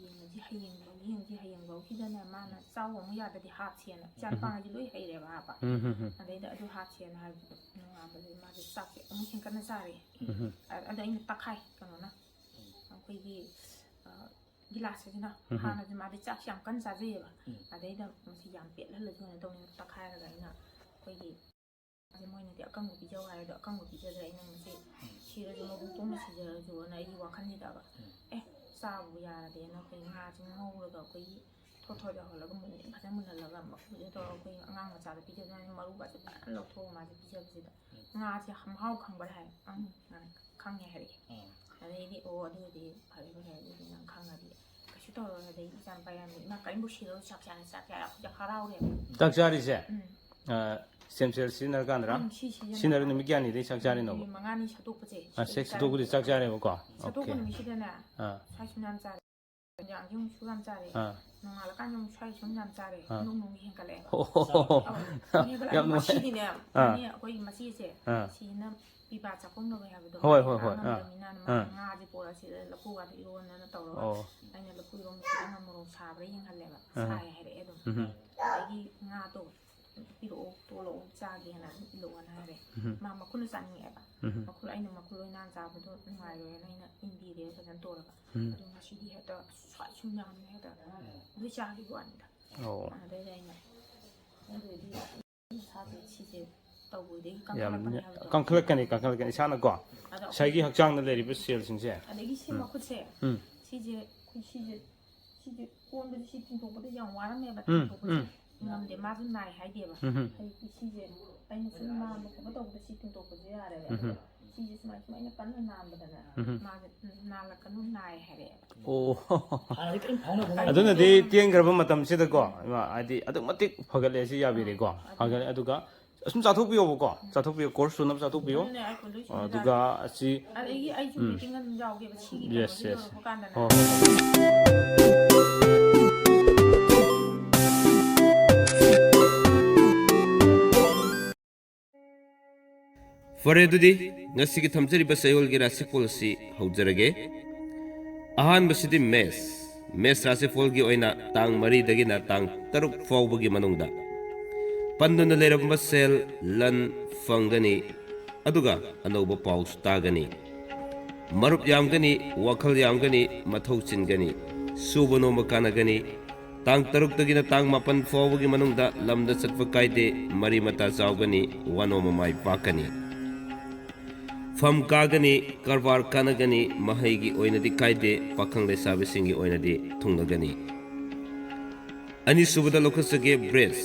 ꯌꯦꯡꯉꯁꯤ, ꯍꯌꯦꯡꯐꯥꯎ ꯌꯦꯡꯁꯤ, ꯍꯌꯦꯡꯐꯥꯎꯁꯤꯗꯅꯦ ꯃꯥꯅ ꯆꯥꯎ ꯑꯃꯨꯛ ꯌꯥꯗ꯭ꯔꯗꯤ ꯍꯥꯠꯁꯦꯅ꯫ ꯏꯆꯥ ꯅꯨꯄꯥꯉꯩꯁꯦ ꯂꯣꯏ ꯍꯩꯔꯦꯕ ꯍꯥꯞꯄ꯫ ꯎꯝ꯫ ꯑꯗꯩꯗ ꯑꯗꯨ ꯍꯥꯠꯁꯦꯅ ꯍꯥꯏꯕꯗꯣ ꯅꯣꯡꯉꯥꯟꯕꯗꯒꯤ ꯃꯥꯁꯦ ꯆꯥꯛꯁꯦ ꯑꯃꯨꯛ ꯍꯦꯟꯀꯠꯅ ꯆꯥꯔꯦ꯫ ꯎꯝ꯫ ꯑ-, ꯑꯗ ꯑꯩꯅ ꯇꯛꯈꯥꯏ ꯀꯩꯅꯣꯅ꯫ ꯑꯩꯈꯣꯏꯒꯤ, ꯑ, ꯒꯤꯂꯥꯁꯁꯤꯅ ꯎꯝ꯫ ꯍꯥꯟꯅꯗꯤ ꯃꯥꯗꯤ ꯆꯥꯛꯁꯦ ꯌꯥꯝ ꯀꯟꯅ ꯆꯥꯖꯩꯌꯦꯕ꯫ ꯎꯝ꯫ ꯑꯗꯩꯗ ꯃꯁꯤ ꯌꯥꯝ ꯄꯦꯠꯍꯜꯂꯁꯨ ꯀꯩꯅꯣ ꯇꯧꯅꯤꯅ ꯇꯛꯈꯥꯏꯔꯒ ꯑꯩꯅ ꯑꯩꯈꯣꯏꯒꯤ ꯃꯥꯁꯦ ꯃꯣꯏꯅꯗꯤ ꯑꯀꯪꯕ ꯄꯤꯖꯧ ꯍꯥꯏ, ꯑꯗꯣ ꯑꯀꯪꯕ ꯄꯤꯖꯗ꯭ꯔꯦ꯫ ꯑꯩꯅ ꯃꯁꯤ ꯎꯝ꯫ ꯁꯤꯔꯁꯨ ꯃꯕꯨꯛ ꯇꯣꯡꯅ ꯁꯤꯖꯔꯁꯨꯅ ꯑꯩꯒꯤ ꯋꯥꯈꯜꯁꯤꯗꯕ꯫ ꯎꯝ꯫ ꯑꯦ, ꯆꯥꯕꯕꯨ ꯌꯥꯔꯗꯤꯅ ꯑꯩꯈꯣꯏ ꯉꯥꯁꯦ ꯉꯧꯔꯒ ꯑꯩꯈꯣꯏꯒꯤ ꯊꯣꯠ ꯊꯣꯠ ꯌꯥꯎꯍꯜꯂꯒ ꯃꯨꯟ-, ꯐꯖꯅ ꯃꯨꯜꯍꯜꯂꯒ ꯃꯀꯨꯁꯦ ꯇꯧꯔꯒ ꯑꯩꯈꯣꯏ ꯑꯉꯥꯡ ꯃꯆꯥꯗ ꯄꯤꯖꯕꯁꯦ ꯃꯔꯨꯒꯁꯦ ꯐꯖꯅ ꯂꯧꯊꯣꯛꯑꯒ ꯃꯥꯁꯦ ꯄꯤꯖꯕꯁꯤꯗ ꯎꯝ꯫ ꯉꯥꯁꯦ ꯃꯍꯥꯎ ꯈꯪꯕ꯭ꯔꯥ ꯍꯥꯏ꯫ ꯑꯪ, ꯈꯪꯉꯦ ꯍꯥꯏꯔꯛꯑꯦ꯫ ꯎꯝ꯫ ꯑꯗꯩꯗꯤ, "ꯑꯣ, ꯑꯗꯨꯗꯤ ꯐꯔꯦ, ꯐꯔꯦ, ꯑꯗꯨꯗꯤ ꯅꯪ ꯈꯪꯉꯗꯤ ꯀꯩꯁꯨ ꯇꯧꯔꯔꯣꯏ꯫" ꯑꯗꯩ ꯏꯆꯥꯅꯨꯄꯥ ꯌꯥꯝꯅ, "ꯏꯃꯥ, ꯀꯔꯤꯝꯕꯨ ꯁꯤꯔꯣꯏ, ꯆꯥꯛ ꯆꯥꯔꯦ, ꯆꯥꯛ ꯆꯥꯔꯦ", ꯑꯩꯈꯣꯏꯁꯦ ꯍꯔꯥꯎꯔꯦꯕ꯫ ꯆꯥꯛ ꯆꯥꯔꯤꯁꯦ? ꯎꯝ꯫ ꯑ, stem cell ꯁꯤꯖꯤꯟꯅꯔꯀꯥꯟꯗꯔꯥ? ꯎꯝ, ꯁꯤ ꯁꯤꯖꯤꯟꯅ-, ꯁꯤꯖꯤꯟꯅꯔ ꯅꯨꯃꯤꯠ ꯀꯌꯥꯅꯤꯗꯒꯤ ꯆꯥꯛ ꯆꯥꯔꯤꯅꯣꯕ? ꯅꯨꯃꯤꯠ ꯃꯉꯥꯅꯤ ꯁꯠꯇꯣꯛꯄꯁꯦ, ꯑ, ꯁꯤꯗꯩ ꯁꯦꯛ ꯆꯥꯔꯦ꯫ ꯁꯠꯇꯣꯛꯄꯗꯤ ꯆꯥꯛ ꯆꯥꯔꯦꯕꯀꯣ? ꯁꯠꯇꯣꯛꯄ ꯑꯣꯀꯦ꯫ ꯅꯨꯃꯤꯠꯁꯤꯗꯅꯦ, ꯑꯥ꯫ ꯁ꯭ꯋꯥꯏ ꯁꯨꯝ ꯌꯥꯝ ꯆꯥꯔꯦ꯫ ꯅꯨꯡꯗꯥꯡꯁꯦ ꯑꯃꯨꯛ ꯁꯨ ꯌꯥꯝ ꯆꯥꯔꯦ꯫ ꯑꯥ꯫ ꯅꯣꯡꯉꯥꯜꯂꯀꯥꯟꯗ ꯑꯃꯨꯛ ꯁ꯭ꯋꯥꯏ ꯁꯨꯝ ꯌꯥꯝ ꯆꯥꯔꯦ꯫ ꯑꯥ꯫ ꯅꯣꯡ ꯅꯣꯡꯒꯤ ꯍꯦꯟꯒꯠꯂꯛꯑꯦꯕ꯫ ꯑꯣ꯫ ꯑꯧ, ꯍꯦꯟꯒꯠꯂꯛꯑꯦ꯫ ꯌꯥꯝ ꯅꯨꯡꯉꯥꯏ꯫ ꯃꯁꯤꯗꯤꯅꯦ, ꯑꯥ꯫ ꯃꯅꯦ-, ꯑꯩꯈꯣꯏꯒꯤ ꯃꯆꯦꯁꯦ, ꯑꯥ꯫ ꯁꯤꯁꯤꯅ ꯄꯤꯕꯥ ꯆꯥꯛꯈꯨꯝ ꯂꯧꯋꯦ ꯍꯥꯏꯕꯗꯣ꯫ ꯍꯣꯏ, ꯍꯣꯏ, ꯍꯣꯏ꯫ ꯑꯥ꯫ ꯉꯝꯗꯕꯅꯤꯅ ꯃꯥꯅ ꯑꯥ꯫ ꯉꯥꯁꯦ ꯄꯣꯔꯛꯑ ꯁꯤꯗ ꯂꯐꯨꯒꯗꯣ ꯏꯔꯣꯟꯗꯅ ꯇꯧꯔꯒ ꯑꯣ꯫ ꯑꯩꯅ ꯂꯐꯨ ꯏꯔꯣꯟꯕꯁꯤꯗ ꯃꯣꯔꯣꯛ ꯁꯥꯕ꯭ꯔꯥ ꯌꯦꯡꯍꯜꯂꯦꯕ꯫ ꯑꯥ꯫ ꯁꯥꯏ ꯍꯥꯏꯔꯛꯑꯦ ꯑꯗꯨꯝ꯫ ꯎꯝ꯫ ꯑꯗꯒꯤ ꯉꯥꯗꯣ ꯄꯤꯔꯛꯑꯣ, ꯇꯣꯠꯂꯛꯑꯣ, ꯆꯥꯒꯦꯅ ꯑꯗꯨꯝ ꯏꯜꯂꯛꯑꯣꯅ ꯍꯥꯏꯔꯦ꯫ ꯎꯝ꯫ ꯃꯥ ꯃꯈꯨꯠꯅ ꯆꯥꯅꯤꯡꯉꯛꯑꯦꯕ꯫ ꯎꯝ꯫ ꯃꯈꯨꯠ, ꯑꯩꯅ ꯃꯈꯨꯠ ꯂꯣꯏ ꯅꯥꯟ ꯆꯥꯕꯗꯣ ꯅꯨꯡꯉꯥꯏꯔꯣꯏꯅ ꯑꯩꯅ ꯏꯟꯕꯤꯔꯦ ꯐꯖꯅ ꯇꯣꯠꯂꯒ꯫ ꯎꯝ꯫ ꯑꯗꯣ ꯉꯁꯤꯗꯤ ꯍꯦꯛꯇ ꯁ꯭ꯋꯥꯏ ꯁꯨꯝ ꯌꯥꯝꯅ ꯍꯦꯛꯇ ꯂꯣꯏ ꯆꯥꯈꯤꯕ ꯋꯥꯅꯤꯗ꯫ ꯑꯣ꯫ ꯑꯗꯩꯗ ꯑꯩꯅ, ꯑꯗꯨꯗꯤ ꯃꯁꯥꯁꯦ ꯁꯤꯁꯦ ꯇꯧꯕꯗꯒꯤ ꯌꯥꯝ ꯀꯟꯈꯠꯂꯛꯄꯅꯦ ꯍꯥꯏꯕꯗꯣ꯫ ꯀꯟꯈꯠꯂꯛꯀꯅꯤ, ꯀꯟꯈꯠꯂꯛꯀꯅꯤ꯫ ꯏꯁꯥꯅꯀꯣ, ꯑꯗꯣ ꯉꯁꯥꯏꯒꯤ ꯍꯛꯆꯥꯡꯗ ꯂꯩꯔꯤꯕ cellꯁꯤꯡꯁꯦ꯫ ꯑꯗꯒꯤ ꯁꯤ ꯎꯝ꯫ ꯃꯈꯨꯠꯁꯦ, ꯎꯝ꯫ ꯁꯤꯁꯦ ꯑꯩꯈꯣꯏ ꯁꯤꯁꯦ, ꯁꯤꯁꯦ ꯀꯣꯟꯕꯁꯦ ꯁꯤ ꯇꯤꯡꯊꯣꯛꯄꯗ ꯌꯥꯝ ꯋꯥꯔꯝꯃꯦꯕ꯫ ꯎꯝ, ꯇꯤꯡꯊꯣꯛꯄꯁꯦ ꯎꯝ꯫ ꯉꯝꯗꯦ, ꯃꯥꯁꯨ ꯅꯥꯏ ꯍꯥꯏꯗꯦꯕ꯫ ꯎꯝ꯫ ꯍꯧꯖꯤꯛꯇꯤ ꯁꯤꯁꯦ ꯑꯩꯅ ꯁꯨꯝ ꯅꯥꯟꯕ ꯈꯣꯠꯄ ꯇꯧꯕꯗ ꯁꯤ ꯇꯤꯡꯊꯣꯛꯄꯁꯦ ꯌꯥꯔꯦꯕ꯫ ꯎꯝ꯫ ꯁꯤꯁꯦ ꯁꯨꯃꯥꯏ ꯁꯨꯃꯥꯏꯅ ꯀꯟꯅ ꯅꯥꯟꯕꯗꯅꯦ ꯎꯝ꯫ ꯃꯥꯁꯦ ꯎꯝ, ꯅꯥꯜꯂꯛꯀꯅꯨ, ꯅꯥꯏ ꯍꯥꯏꯔꯛꯑꯦꯕ꯫ ꯑꯣ꯫ ꯍꯥꯟꯅꯗꯤ ꯀꯔꯤꯝ ꯐꯥꯎꯅꯕ ꯑꯗꯨꯅꯗꯤ ꯇꯦꯟꯈ꯭ꯔꯕ ꯃꯇꯝꯁꯤꯗꯀꯣ, ꯏꯃꯥ, ꯍꯥꯏꯗꯤ ꯑꯗꯨꯛ ꯃꯇꯤꯛ ꯐꯒꯠꯂꯦ ꯁꯤ ꯌꯥꯕꯤꯔꯦꯀꯣ꯫ ꯐꯒꯠꯂꯦ꯫ ꯑꯗꯨꯒ ꯑꯁꯨꯝ ꯆꯥꯊꯣꯛꯄꯤꯌꯣꯕꯀꯣ, ꯆꯥꯊꯣꯛꯄꯤꯌꯣ, ꯀꯣꯔꯁ ꯁꯨꯅꯕ ꯆꯥꯊꯣꯛꯄꯤꯌꯣ꯫ ꯑꯗꯨꯅꯦ ꯑꯩ ꯀꯣꯟꯗꯣꯏ ꯁꯨꯝ ꯑꯗꯨꯒ ꯑꯁꯤ ꯑꯗꯒꯤ ꯑꯩꯁꯨ ꯎꯝ꯫ ꯃꯤꯇꯤꯡ ꯑꯗꯨꯝ ꯌꯥꯎꯒꯦꯕ ꯁꯤꯒꯤ Yes, ꯀꯩꯅꯣꯁꯦ yes. ꯂꯣꯏꯔꯛꯄ ꯀꯥꯟꯗꯅꯦ꯫ ꯍꯣꯏ, ꯍꯣꯏ꯫ ꯐꯔꯦ, ꯑꯗꯨꯗꯤ ꯉꯁꯤꯒꯤ ꯊꯝꯖꯔꯤꯕ ꯆꯌꯣꯜꯒꯤ ꯔꯥꯁꯤꯐꯣꯜ ꯑꯁꯤ ꯍꯧꯖꯔꯒꯦ꯫ ꯑꯍꯥꯟꯕꯁꯤꯗꯤ ꯃꯦꯁ꯫ ꯃꯦꯁ ꯔꯥꯁꯤꯐꯣꯜꯒꯤ ꯑꯣꯏꯅ ꯇꯥꯡ ꯃꯔꯤꯗꯒꯤꯅ ꯇꯥꯡ ꯇꯔꯨꯛ ꯐꯥꯎꯕꯒꯤ ꯃꯅꯨꯡꯗ ꯄꯟꯗꯨꯅ ꯂꯩꯔꯝꯕ ꯁꯦꯜ, ꯂꯟ ꯐꯪꯒꯅꯤ, ꯑꯗꯨꯒ ꯑꯅꯧꯕ ꯄꯥꯎꯁꯨ ꯇꯥꯒꯅꯤ꯫ ꯃꯔꯨꯞ ꯌꯥꯝꯒꯅꯤ, ꯋꯥꯈꯜ ꯌꯥꯝꯒꯅꯤ, ꯃꯊꯧ ꯆꯤꯟꯒꯅꯤ꯫ ꯁꯨꯕ ꯅꯣꯝꯕ ꯀꯥꯟꯅꯒꯅꯤ꯫ ꯇꯥꯡ ꯇꯔꯨꯛꯇꯒꯤꯅ ꯇꯥꯡ ꯃꯥꯄꯟ ꯐꯥꯎꯕꯒꯤ ꯃꯅꯨꯡꯗ ꯂꯝꯗ ꯆꯠꯄ ꯀꯥꯏꯗꯦ, ꯃꯔꯤ ꯃꯇꯥ ꯆꯥꯎꯒꯅꯤ, ꯋꯥꯅꯣꯝꯕ ꯃꯥꯏ ꯄꯥꯛꯀꯅꯤ꯫ ꯐꯝ ꯀꯥꯒꯅꯤ, ꯀꯔꯕꯥꯔ ꯀꯥꯟꯅꯒꯅꯤ, ꯃꯍꯩꯒꯤ ꯑꯣꯏꯅꯗꯤ ꯀꯥꯏꯗꯦ, ꯄꯥꯈꯪ ꯂꯩꯁꯥꯕꯤꯁꯤꯡꯒꯤ ꯑꯣꯏꯅꯗꯤ ꯊꯨꯡꯅꯒꯅꯤ꯫ ꯑꯅꯤꯁꯨꯕꯗ ꯂꯧꯈꯠꯆꯒꯦ ꯕ꯭ꯔꯤꯖ꯫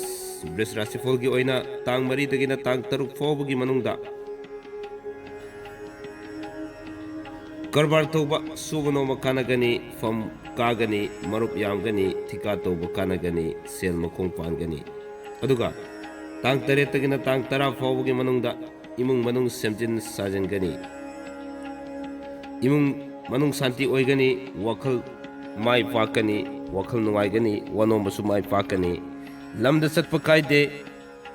ꯕ꯭ꯔꯤꯖ ꯔꯥꯁꯤꯐꯣꯜꯒꯤ ꯑꯣꯏꯅ ꯇꯥꯡ ꯃꯔꯤꯗꯒꯤꯅ ꯇꯥꯡ ꯇꯔꯨꯛ ꯐꯥꯎꯕꯒꯤ ꯃꯅꯨꯡꯗ ꯀꯔꯕꯥꯔ ꯇꯧꯕ, ꯁꯨꯕ ꯅꯣꯝꯕ ꯀꯥꯟꯅꯒꯅꯤ, ꯐꯝ ꯀꯥꯒꯅꯤ, ꯃꯔꯨꯞ ꯌꯥꯝꯒꯅꯤ, ꯊꯤꯀꯥ ꯇꯧꯕ ꯀꯥꯟꯅꯒꯅꯤ, ꯁꯦꯜ ꯃꯈꯣꯡ ꯄꯥꯟꯒꯅꯤ꯫ ꯑꯗꯨꯒ ꯇꯥꯡ ꯇꯔꯦꯠꯇꯒꯤꯅ ꯇꯥꯡ ꯇꯔꯥ ꯐꯥꯎꯕꯒꯤ ꯃꯅꯨꯡꯗ ꯏꯃꯨꯡ ꯃꯅꯨꯡ ꯁꯦꯝꯖꯤꯟ ꯁꯥꯖꯤꯟꯒꯅꯤ꯫ ꯏꯃꯨꯡ ꯃꯅꯨꯡ ꯁꯥꯟꯇꯤ ꯑꯣꯏꯒꯅꯤ, ꯋꯥꯈꯜ ꯃꯥꯏ ꯄꯥꯛꯀꯅꯤ, ꯋꯥꯈꯜ ꯅꯨꯡꯉꯥꯏꯒꯅꯤ, ꯋꯥꯅꯣꯝꯕꯁꯨ ꯃꯥꯏ ꯄꯥꯛꯀꯅꯤ꯫ ꯂꯝꯗ ꯆꯠꯄ ꯀꯥꯏꯗꯦ,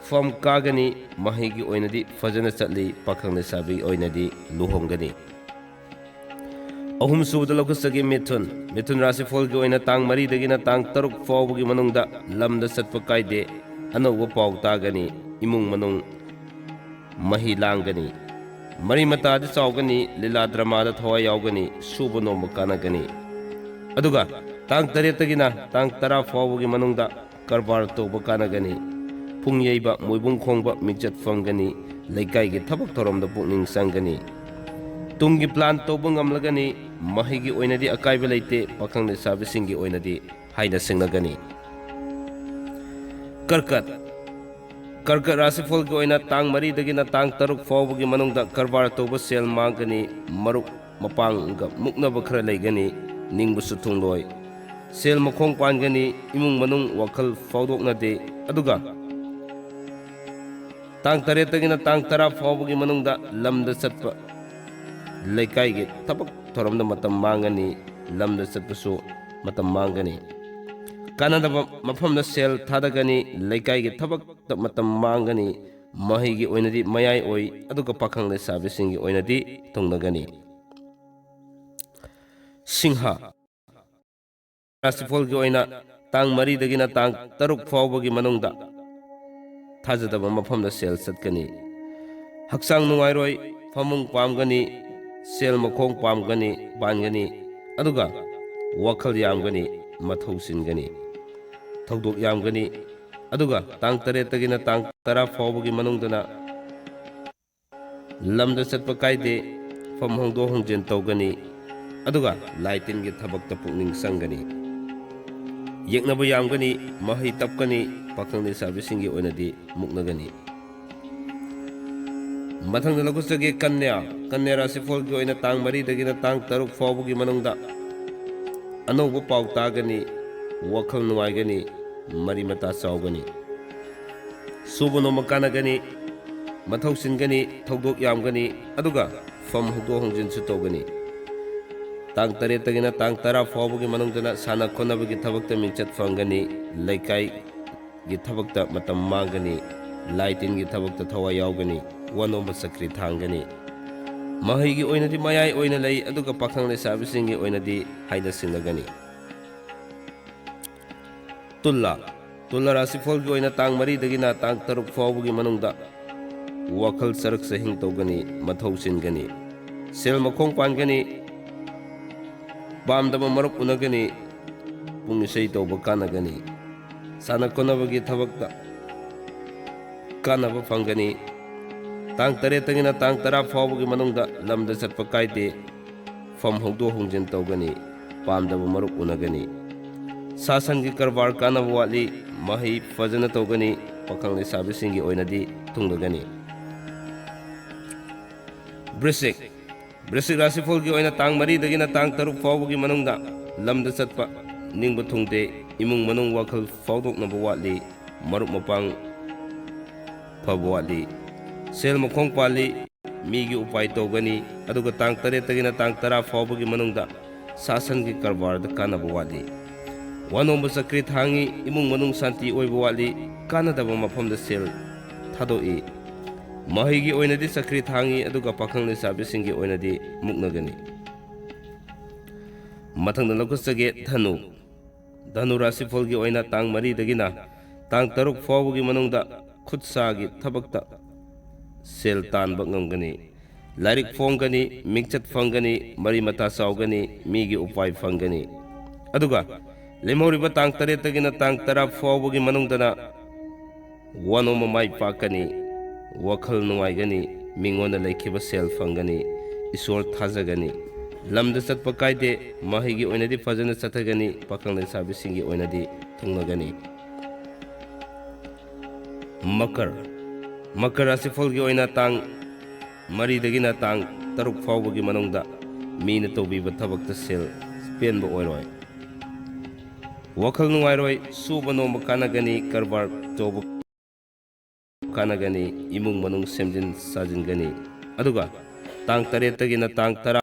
ꯐꯝ ꯀꯥꯒꯅꯤ, ꯃꯍꯩꯒꯤ ꯑꯣꯏꯅꯗꯤ ꯐꯖꯅ ꯆꯠꯂꯤ, ꯄꯥꯈꯪ ꯂꯩꯁꯥꯕꯤꯒꯤ ꯑꯣꯏꯅꯗꯤ ꯂꯨꯍꯣꯡꯒꯅꯤ꯫ ꯑꯍꯨꯝꯁꯨꯕꯗ ꯂꯧꯈꯠꯆꯒꯦ ꯃꯤꯊꯨꯟ꯫ ꯃꯤꯊꯨꯟ ꯔꯥꯁꯤꯐꯣꯜꯒꯤ ꯑꯣꯏꯅ ꯇꯥꯡ ꯃꯔꯤꯗꯒꯤꯅ ꯇꯥꯡ ꯇꯔꯨꯛ ꯐꯥꯎꯕꯒꯤ ꯃꯅꯨꯡꯗ ꯂꯝꯗ ꯆꯠꯄ ꯀꯥꯏꯗꯦ, ꯑꯅꯧꯕ ꯄꯥꯎ ꯇꯥꯒꯅꯤ, ꯏꯃꯨꯡ ꯃꯅꯨꯡ ꯃꯍꯤ ꯂꯥꯡꯒꯅꯤ, ꯃꯔꯤ ꯃꯇꯥꯗꯤ ꯆꯥꯎꯒꯅꯤ, ꯂꯤꯂꯥ ꯗ꯭ꯔꯃꯥꯗ ꯊꯋꯥꯏ ꯌꯥꯎꯒꯅꯤ, ꯁꯨꯕ ꯅꯣꯝꯕ ꯀꯥꯟꯅꯒꯅꯤ꯫ ꯑꯗꯨꯒ ꯇꯥꯡ ꯇꯔꯦꯠꯇꯒꯤꯅ ꯇꯥꯡ ꯇꯔꯥ ꯐꯥꯎꯕꯒꯤ ꯃꯅꯨꯡꯗ ꯀꯔꯕꯥꯔ ꯇꯧꯕ ꯀꯥꯟꯅꯒꯅꯤ꯫ ꯄꯨꯡ ꯌꯩꯕ, ꯃꯣꯏꯕꯨꯡ ꯈꯣꯡꯕ, ꯃꯤꯡꯆꯠ ꯐꯪꯒꯅꯤ꯫ ꯂꯩꯀꯥꯏꯒꯤ ꯊꯕꯛ ꯊꯧꯔꯝꯗ ꯄꯨꯛꯅꯤꯡ ꯆꯪꯒꯅꯤ꯫ ꯇꯨꯡꯒꯤ ꯄ꯭ꯂꯥꯟ ꯇꯧꯕ ꯉꯝꯂꯒꯅꯤ꯫ ꯃꯍꯩꯒꯤ ꯑꯣꯏꯅꯗꯤ ꯑꯀꯥꯏꯕ ꯂꯩꯇꯦ, ꯄꯥꯈꯪ ꯂꯩꯁꯥꯕꯤꯁꯤꯡꯒꯤ ꯑꯣꯏꯅꯗꯤ ꯍꯥꯏꯅ ꯁꯤꯡꯅꯒꯅꯤ꯫ ꯀꯔꯀꯠ, ꯀꯔꯀꯠ ꯔꯥꯁꯤꯐꯣꯜꯒꯤ ꯑꯣꯏꯅ ꯇꯥꯡ ꯃꯔꯤꯗꯒꯤꯅ ꯇꯥꯡ ꯇꯔꯨꯛ ꯐꯥꯎꯕꯒꯤ ꯃꯅꯨꯡꯗ ꯀꯔꯕꯥꯔ ꯇꯧꯕ ꯁꯦꯜ ꯃꯥꯡꯒꯅꯤ, ꯃꯔꯨꯞ ꯃꯄꯥꯡꯒ ꯃꯨꯛꯅꯕ ꯈꯔ ꯂꯩꯒꯅꯤ, ꯅꯤꯡꯕꯁꯨ ꯊꯨꯡꯂꯣꯏ꯫ ꯁꯦꯜ ꯃꯈꯣꯡ ꯄꯥꯟꯒꯅꯤ, ꯏꯃꯨꯡ ꯃꯅꯨꯡ ꯋꯥꯈꯜ ꯐꯥꯎꯗꯣꯛꯅꯗꯦ꯫ ꯑꯗꯨꯒ ꯇꯥꯡ ꯇꯔꯦꯠꯇꯒꯤꯅ ꯇꯥꯡ ꯇꯔꯥ ꯐꯥꯎꯕꯒꯤ ꯃꯅꯨꯡꯗ ꯂꯝꯗ ꯆꯠꯄ, ꯂꯩꯀꯥꯏꯒꯤ ꯊꯕꯛ ꯊꯧꯔꯝꯗ ꯃꯇꯝ ꯃꯥꯡꯒꯅꯤ, ꯂꯝꯗ ꯆꯠꯄꯁꯨ ꯃꯇꯝ ꯃꯥꯡꯒꯅꯤ꯫ ꯀꯥꯟꯅꯗꯕ ꯃꯐꯝꯗ ꯁꯦꯜ ꯊꯥꯗꯒꯅꯤ, ꯂꯩꯀꯥꯏꯒꯤ ꯊꯕꯛꯇ ꯃꯇꯝ ꯃꯥꯡꯒꯅꯤ, ꯃꯍꯩꯒꯤ ꯑꯣꯏꯅꯗꯤ ꯃꯌꯥꯏ ꯑꯣꯏ, ꯑꯗꯨꯒ ꯄꯥꯈꯪ ꯂꯩꯁꯥꯕꯤꯁꯤꯡꯒꯤ ꯑꯣꯏꯅꯗꯤ ꯊꯨꯡꯅꯒꯅꯤ꯫ ꯁꯤꯡꯍ ꯔꯥꯁꯤꯐꯣꯜꯒꯤ ꯑꯣꯏꯅ ꯇꯥꯡ ꯃꯔꯤꯗꯒꯤꯅ ꯇꯥꯡ ꯇꯔꯨꯛ ꯐꯥꯎꯕꯒꯤ ꯃꯅꯨꯡꯗ ꯊꯥꯖꯗꯕ ꯃꯐꯝꯗ ꯁꯦꯜ ꯆꯠꯀꯅꯤ꯫ ꯍꯛꯆꯥꯡ ꯅꯨꯡꯉꯥꯏꯔꯣꯏ, ꯐꯃꯨꯡ ꯄꯥꯝꯒꯅꯤ, ꯁꯦꯜ ꯃꯈꯣꯡ ꯄꯥꯝꯒꯅꯤ, ꯄꯥꯟꯒꯅꯤ, ꯑꯗꯨꯒ ꯋꯥꯈꯜ ꯌꯥꯝꯒꯅꯤ, ꯃꯊꯧ ꯆꯤꯟꯒꯅꯤ, ꯊꯧꯗꯣꯛ ꯌꯥꯝꯒꯅꯤ꯫ ꯑꯗꯨꯒ ꯇꯥꯡ ꯇꯔꯦꯠꯇꯒꯤꯅ ꯇꯥꯡ ꯇꯔꯥ ꯐꯥꯎꯕꯒꯤ ꯃꯅꯨꯡꯗꯅ ꯂꯝꯗ ꯆꯠꯄ ꯀꯥꯏꯗꯦ, ꯐꯝ ꯍꯣꯡꯗꯣꯛ ꯍꯣꯡꯖꯤꯟ ꯇꯧꯒꯅꯤ, ꯑꯗꯨꯒ ꯂꯥꯏ ꯇꯤꯟꯒꯤ ꯊꯕꯛꯇ ꯄꯨꯛꯅꯤꯡ ꯆꯪꯒꯅꯤ꯫ ꯌꯦꯛꯅꯕ ꯌꯥꯝꯒꯅꯤ, ꯃꯍꯩ ꯇꯞꯀꯅꯤ, ꯄꯥꯈꯪ ꯂꯩꯁꯥꯕꯤꯁꯤꯡꯒꯤ ꯑꯣꯏꯅꯗꯤ ꯃꯨꯛꯅꯒꯅꯤ꯫ ꯃꯊꯪꯗ ꯂꯧꯈꯠꯆꯒꯦ ꯀꯟꯌꯥ꯫ ꯀꯟꯌꯥ ꯔꯥꯁꯤꯐꯣꯜꯒꯤ ꯑꯣꯏꯅ ꯇꯥꯡ ꯃꯔꯤꯗꯒꯤꯅ ꯇꯥꯡ ꯇꯔꯨꯛ ꯐꯥꯎꯕꯒꯤ ꯃꯅꯨꯡꯗ ꯑꯅꯧꯕ ꯄꯥꯎ ꯇꯥꯒꯅꯤ, ꯋꯥꯈꯜ ꯅꯨꯡꯉꯥꯏꯒꯅꯤ, ꯃꯔꯤ ꯃꯇꯥ ꯆꯥꯎꯒꯅꯤ꯫ ꯁꯨꯕ ꯅꯣꯝꯕ ꯀꯥꯟꯅꯒꯅꯤ, ꯃꯊꯧ ꯆꯤꯟꯒꯅꯤ, ꯊꯧꯗꯣꯛ ꯌꯥꯝꯒꯅꯤ, ꯑꯗꯨꯒ ꯐꯝ ꯍꯣꯡꯗꯣꯛ ꯍꯣꯡꯖꯤꯟꯁꯨ ꯇꯧꯒꯅꯤ꯫ ꯇꯥꯡ ꯇꯔꯦꯠꯇꯒꯤꯅ ꯇꯥꯡ ꯇꯔꯥ ꯐꯥꯎꯕꯒꯤ ꯃꯅꯨꯡꯗꯅ ꯁꯥꯟꯅ ꯈꯣꯠꯅꯕꯒꯤ ꯊꯕꯛꯇ ꯃꯤꯡꯆꯠ ꯐꯪꯒꯅꯤ, ꯂꯩꯀꯥꯏꯒꯤ ꯊꯕꯛꯇ ꯃꯇꯝ ꯃꯥꯡꯒꯅꯤ, ꯂꯥꯏ ꯇꯤꯟꯒꯤ ꯊꯕꯛꯇ ꯊꯋꯥꯏ ꯌꯥꯎꯒꯅꯤ, ꯋꯥ ꯅꯣꯝꯕ ꯆꯀ꯭ꯔꯤ ꯊꯥꯡꯒꯅꯤ꯫ ꯃꯍꯩꯒꯤ ꯑꯣꯏꯅꯗꯤ ꯃꯌꯥꯏ ꯑꯣꯏꯅ ꯂꯩ, ꯑꯗꯨꯒ ꯄꯥꯈꯪ ꯂꯩꯁꯥꯕꯤꯁꯤꯡꯒꯤ ꯑꯣꯏꯅꯗꯤ ꯍꯥꯏꯅ ꯁꯤꯡꯅꯒꯅꯤ꯫ ꯇꯨꯂꯥ, ꯇꯨꯂꯥ ꯔꯥꯁꯤꯐꯣꯜꯒꯤ ꯑꯣꯏꯅ ꯇꯥꯡ ꯃꯔꯤꯗꯒꯤꯅ ꯇꯥꯡ ꯇꯔꯨꯛ ꯐꯥꯎꯕꯒꯤ ꯃꯅꯨꯡꯗ ꯋꯥꯈꯜ ꯆꯔꯛ ꯆꯍꯤꯡ ꯇꯧꯒꯅꯤ, ꯃꯊꯧ ꯆꯤꯟꯒꯅꯤ, ꯁꯦꯜ ꯃꯈꯣꯡ ꯄꯥꯟꯒꯅꯤ, ꯄꯥꯝꯗꯕ ꯃꯔꯨꯞ ꯎꯅꯒꯅꯤ, ꯄꯨꯡ ꯏꯁꯩ ꯇꯧꯕ ꯀꯥꯟꯅꯒꯅꯤ, ꯁꯥꯟꯅ ꯈꯣꯠꯅꯕꯒꯤ ꯊꯕꯛꯇ ꯀꯥꯟꯅꯕ ꯐꯪꯒꯅꯤ꯫ ꯇꯥꯡ ꯇꯔꯦꯠꯇꯒꯤꯅ ꯇꯥꯡ ꯇꯔꯥ ꯐꯥꯎꯕꯒꯤ ꯃꯅꯨꯡꯗ ꯂꯝꯗ ꯆꯠꯄ ꯀꯥꯏꯗꯦ, ꯐꯝ ꯍꯣꯡꯗꯣꯛ ꯍꯣꯡꯖꯤꯟ ꯇꯧꯒꯅꯤ, ꯄꯥꯝꯗꯕ ꯃꯔꯨꯞ ꯎꯅꯒꯅꯤ꯫ ꯁꯥ ꯁꯟꯒꯤ ꯀꯔꯕꯥꯔ ꯀꯥꯟꯅꯕ ꯋꯥꯠꯂꯤ, ꯃꯍꯩ ꯐꯖꯅ ꯇꯧꯒꯅꯤ, ꯄꯥꯈꯪ ꯂꯩꯁꯥꯕꯤꯁꯤꯡꯒꯤ ꯑꯣꯏꯅꯗꯤ ꯊꯨꯡꯂꯒꯅꯤ꯫ ꯕ꯭ꯔꯤꯁꯤꯛ, ꯕ꯭ꯔꯤꯁꯤꯛ ꯔꯥꯁꯤꯐꯜꯒꯤ ꯑꯣꯏꯅ ꯇꯥꯡ ꯃꯔꯤꯗꯒꯤꯅ ꯇꯥꯡ ꯇꯔꯨꯛ ꯐꯥꯎꯕꯒꯤ ꯃꯅꯨꯡꯗ ꯂꯝꯗ ꯆꯠꯄ ꯅꯤꯡꯕ ꯊꯨꯡꯗꯦ, ꯏꯃꯨꯡ ꯃꯅꯨꯡ ꯋꯥꯈꯜ ꯐꯥꯎꯗꯣꯛꯅꯕ ꯋꯥꯠꯂꯤ, ꯃꯔꯨꯞ ꯃꯄꯥꯡ ꯐꯕ ꯋꯥꯠꯂꯤ, ꯁꯦꯜ ꯃꯈꯣꯡ ꯄꯥꯜꯂꯤ, ꯃꯤꯒꯤ ꯎꯄꯥꯏ ꯇꯧꯒꯅꯤ꯫ ꯑꯗꯨꯒ ꯇꯥꯡ ꯇꯔꯦꯠꯇꯒꯤꯅ ꯇꯥꯡ ꯇꯔꯥ ꯐꯥꯎꯕꯒꯤ ꯃꯅꯨꯡꯗ ꯁꯥ ꯁꯟꯒꯤ ꯀꯔꯕꯥꯔꯗ ꯀꯥꯟꯅꯕ ꯋꯥꯠꯂꯤ꯫ ꯋꯥꯅꯣꯝꯕ ꯆꯀ꯭ꯔꯤ ꯊꯥꯡꯉꯤ, ꯏꯃꯨꯡ ꯃꯅꯨꯡ ꯁꯥꯟꯇꯤ ꯑꯣꯏꯕ ꯋꯥꯠꯂꯤ, ꯀꯥꯟꯅꯗꯕ ꯃꯐꯝꯗ ꯁꯦꯜ ꯊꯥꯗꯣꯛꯏ꯫ ꯃꯍꯩꯒꯤ ꯑꯣꯏꯅꯗꯤ ꯆꯀ꯭ꯔꯤ ꯊꯥꯡꯉꯤ, ꯑꯗꯨꯒ ꯄꯥꯈꯪ ꯂꯩꯁꯥꯕꯤꯁꯤꯡꯒꯤ ꯑꯣꯏꯅꯗꯤ ꯃꯨꯛꯅꯒꯅꯤ꯫ ꯃꯊꯪꯗ ꯂꯧꯈꯠꯆꯒꯦ ꯙꯅꯨ꯫ ꯙꯅꯨ ꯔꯥꯁꯤꯐꯜꯒꯤ ꯑꯣꯏꯅ ꯇꯥꯡ ꯃꯔꯤꯗꯒꯤꯅ ꯇꯥꯡ ꯇꯔꯨꯛ ꯐꯥꯎꯕꯒꯤ ꯃꯅꯨꯡꯗ ꯈꯨꯠ ꯁꯥꯒꯤ ꯊꯕꯛꯇ ꯁꯦꯜ ꯇꯥꯟꯕ ꯉꯝꯒꯅꯤ꯫ ꯂꯥꯏꯔꯤꯛ ꯐꯣꯡꯒꯅꯤ, ꯃꯤꯡꯆꯠ ꯐꯪꯒꯅꯤ, ꯃꯔꯤ ꯃꯇꯥ ꯆꯥꯎꯒꯅꯤ, ꯃꯤꯒꯤ ꯎꯄꯥꯏ ꯐꯪꯒꯅꯤ꯫ ꯑꯗꯨꯒ ꯂꯦꯝꯍꯧꯔꯤꯕ ꯇꯥꯡ ꯇꯔꯦꯠꯇꯒꯤꯅ ꯇꯥꯡ ꯇꯔꯥ ꯐꯥꯎꯕꯒꯤ ꯃꯅꯨꯡꯗꯅ ꯋꯥꯅꯣꯝꯕ ꯃꯥꯏ ꯄꯥꯛꯀꯅꯤ, ꯋꯥꯈꯜ ꯅꯨꯡꯉꯥꯏꯒꯅꯤ, ꯃꯤꯉꯣꯟꯗ ꯂꯩꯈꯤꯕ ꯁꯦꯜ ꯐꯪꯒꯅꯤ, ꯏꯁꯣꯔ ꯊꯥꯖꯒꯅꯤ꯫ ꯂꯝꯗ ꯆꯠꯄ ꯀꯥꯏꯗꯦ, ꯃꯍꯩꯒꯤ ꯑꯣꯏꯅꯗꯤ ꯐꯖꯅ ꯆꯠꯊꯒꯅꯤ, ꯄꯥꯈꯪ ꯂꯩꯁꯥꯕꯤꯁꯤꯡꯒꯤ ꯑꯣꯏꯅꯗꯤ ꯊꯨꯡꯅꯒꯅꯤ꯫ ꯃꯀꯔ, ꯃꯀꯔ ꯔꯥꯁꯤꯐꯜꯒꯤ ꯑꯣꯏꯅ ꯇꯥꯡ ꯃꯔꯤꯗꯒꯤꯅ ꯇꯥꯡ ꯇꯔꯨꯛ ꯐꯥꯎꯕꯒꯤ ꯃꯅꯨꯡꯗ ꯃꯤꯅ ꯇꯧꯕꯤꯕ ꯊꯕꯛꯇ ꯁꯦꯜ ꯄꯦꯟꯕ ꯑꯣꯏꯔꯣꯏ꯫ ꯋꯥꯈꯜ ꯅꯨꯡꯉꯥꯏꯔꯣꯏ, ꯁꯨꯕ ꯅꯣꯝꯕ ꯀꯥꯟꯅꯒꯅꯤ, ꯀꯔꯕꯥꯔ ꯇꯧꯕ ꯀꯥꯟꯅꯒꯅꯤ, ꯏꯃꯨꯡ ꯃꯅꯨꯡ ꯁꯦꯝꯖꯤꯟ ꯁꯥꯖꯤꯟꯒꯅꯤ꯫ ꯑꯗꯨꯒ ꯇꯥꯡ ꯇꯔꯦꯠꯇꯒꯤꯅ ꯇꯥꯡ ꯇꯔꯥ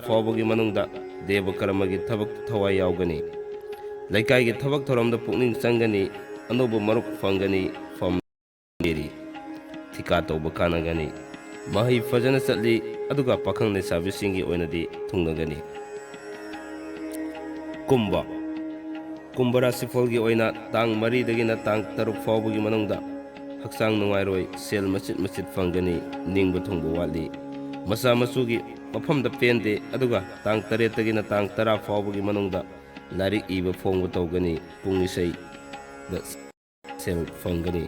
ꯐꯥꯎꯕꯒꯤ ꯃꯅꯨꯡꯗ ꯗꯦꯕ ꯀꯔꯃꯒꯤ ꯊꯕꯛ ꯊꯋꯥꯏ ꯌꯥꯎꯒꯅꯤ꯫ ꯂꯩꯀꯥꯏꯒꯤ ꯊꯕꯛ ꯊꯧꯔꯝꯗ ꯄꯨꯛꯅꯤꯡ ꯆꯪꯒꯅꯤ, ꯑꯅꯧꯕ ꯃꯔꯨꯞ ꯐꯪꯒꯅꯤ, ꯐꯝ ꯊꯤꯀꯥ ꯇꯧꯕ ꯀꯥꯟꯅꯒꯅꯤ꯫ ꯃꯍꯩ ꯐꯖꯅ ꯆꯠꯂꯤ, ꯑꯗꯨꯒ ꯄꯥꯈꯪ ꯂꯩꯁꯥꯕꯤꯁꯤꯡꯒꯤ ꯑꯣꯏꯅꯗꯤ ꯊꯨꯡꯅꯒꯅꯤ꯫ ꯀꯨꯝꯚ, ꯀꯨꯝꯚ ꯔꯥꯁꯤꯐꯜꯒꯤ ꯑꯣꯏꯅ ꯇꯥꯡ ꯃꯔꯤꯗꯒꯤꯅ ꯇꯥꯡ ꯇꯔꯨꯛ ꯐꯥꯎꯕꯒꯤ ꯃꯅꯨꯡꯗ ꯍꯛꯆꯥꯡ ꯅꯨꯡꯉꯥꯏꯔꯣꯏ, ꯁꯦꯜ ꯃꯆꯤꯠ ꯃꯆꯤꯠ ꯐꯪꯒꯅꯤ, ꯅꯤꯡꯕ ꯊꯨꯡꯕ ꯋꯥꯠꯂꯤ꯫ ꯃꯆꯥ ꯃꯁꯨꯒꯤ ꯃꯐꯝꯗ ꯄꯦꯟꯗꯦ, ꯑꯗꯨꯒ ꯇꯥꯡ ꯇꯔꯦꯠꯇꯒꯤꯅ ꯇꯥꯡ ꯇꯔꯥ ꯐꯥꯎꯕꯒꯤ ꯃꯅꯨꯡꯗ ꯂꯥꯏꯔꯤꯛ ꯏꯕ ꯐꯣꯡꯕ ꯇꯧꯒꯅꯤ, ꯄꯨꯡ ꯏꯁꯩꯗ ꯁꯦꯜ ꯐꯪꯒꯅꯤ꯫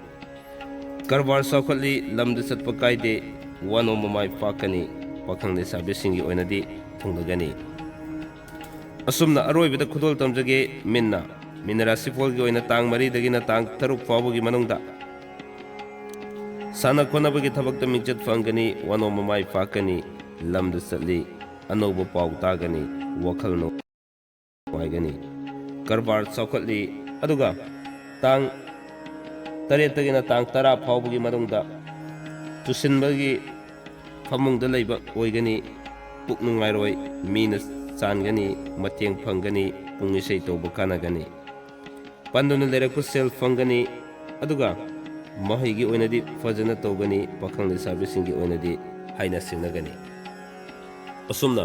ꯀꯔꯕꯥꯔ ꯆꯥꯎꯈꯠꯂꯤ, ꯂꯝꯗ ꯆꯠꯄ ꯀꯥꯏꯗꯦ, ꯋꯥꯅꯣꯝꯕ ꯃꯥꯏ ꯄꯥꯛꯀꯅꯤ꯫ ꯄꯥꯈꯪ ꯂꯩꯁꯥꯕꯤꯁꯤꯡꯒꯤ ꯑꯣꯏꯅꯗꯤ ꯊꯨꯡꯂꯒꯅꯤ꯫ ꯑꯁꯨꯝꯅ ꯑꯔꯣꯏꯕꯗ ꯈꯨꯗꯣꯜ ꯇꯝꯖꯒꯦ꯫ ꯃꯤꯟꯅ ꯃꯤꯟꯅ ꯔꯥꯁꯤꯐꯣꯜꯒꯤ ꯑꯣꯏꯅ ꯇꯥꯡ ꯃꯔꯤꯗꯒꯤꯅ ꯇꯥꯡ ꯇꯔꯨꯛ ꯐꯥꯎꯕꯒꯤ ꯃꯅꯨꯡꯗ ꯁꯥꯟꯅ ꯈꯣꯠꯅꯕꯒꯤ ꯊꯕꯛꯇ ꯃꯤꯡꯆꯠ ꯐꯪꯒꯅꯤ, ꯋꯥꯅꯣꯝꯕ ꯃꯥꯏ ꯄꯥꯛꯀꯅꯤ, ꯂꯝꯗ ꯆꯠꯂꯤ, ꯑꯅꯧꯕ ꯄꯥꯎ ꯇꯥꯒꯅꯤ, ꯋꯥꯈꯜ ꯅꯨꯡꯉꯥꯏꯒꯅꯤ, ꯀꯔꯕꯥꯔ ꯆꯥꯎꯈꯠꯂꯤ꯫ ꯑꯗꯨꯒ ꯇꯥꯡ ꯇꯔꯦꯠꯇꯒꯤꯅ ꯇꯥꯡ ꯇꯔꯥ ꯐꯥꯎꯕꯒꯤ ꯃꯅꯨꯡꯗ ꯇꯨꯁꯤꯟꯕꯒꯤ ꯐꯃꯨꯡꯗ ꯂꯩꯕ ꯑꯣꯏꯒꯅꯤ, ꯄꯨꯛ ꯅꯨꯡꯉꯥꯏꯔꯣꯏ, ꯃꯤꯅ ꯆꯥꯟꯒꯅꯤ, ꯃꯇꯦꯡ ꯐꯪꯒꯅꯤ, ꯄꯨꯡ ꯏꯁꯩ ꯇꯧꯕ ꯀꯥꯟꯅꯒꯅꯤ꯫ ꯄꯟꯗꯨꯅ ꯂꯩꯔꯛꯄ ꯁꯦꯜ ꯐꯪꯒꯅꯤ꯫ ꯑꯗꯨꯒ ꯃꯍꯩꯒꯤ ꯑꯣꯏꯅꯗꯤ ꯐꯖꯅ ꯇꯧꯒꯅꯤ, ꯄꯥꯈꯪ ꯂꯩꯁꯥꯕꯤꯁꯤꯡꯒꯤ ꯑꯣꯏꯅꯗꯤ ꯍꯥꯏꯅ ꯁꯤꯡꯅꯒꯅꯤ꯫ ꯑꯁꯨꯝꯅ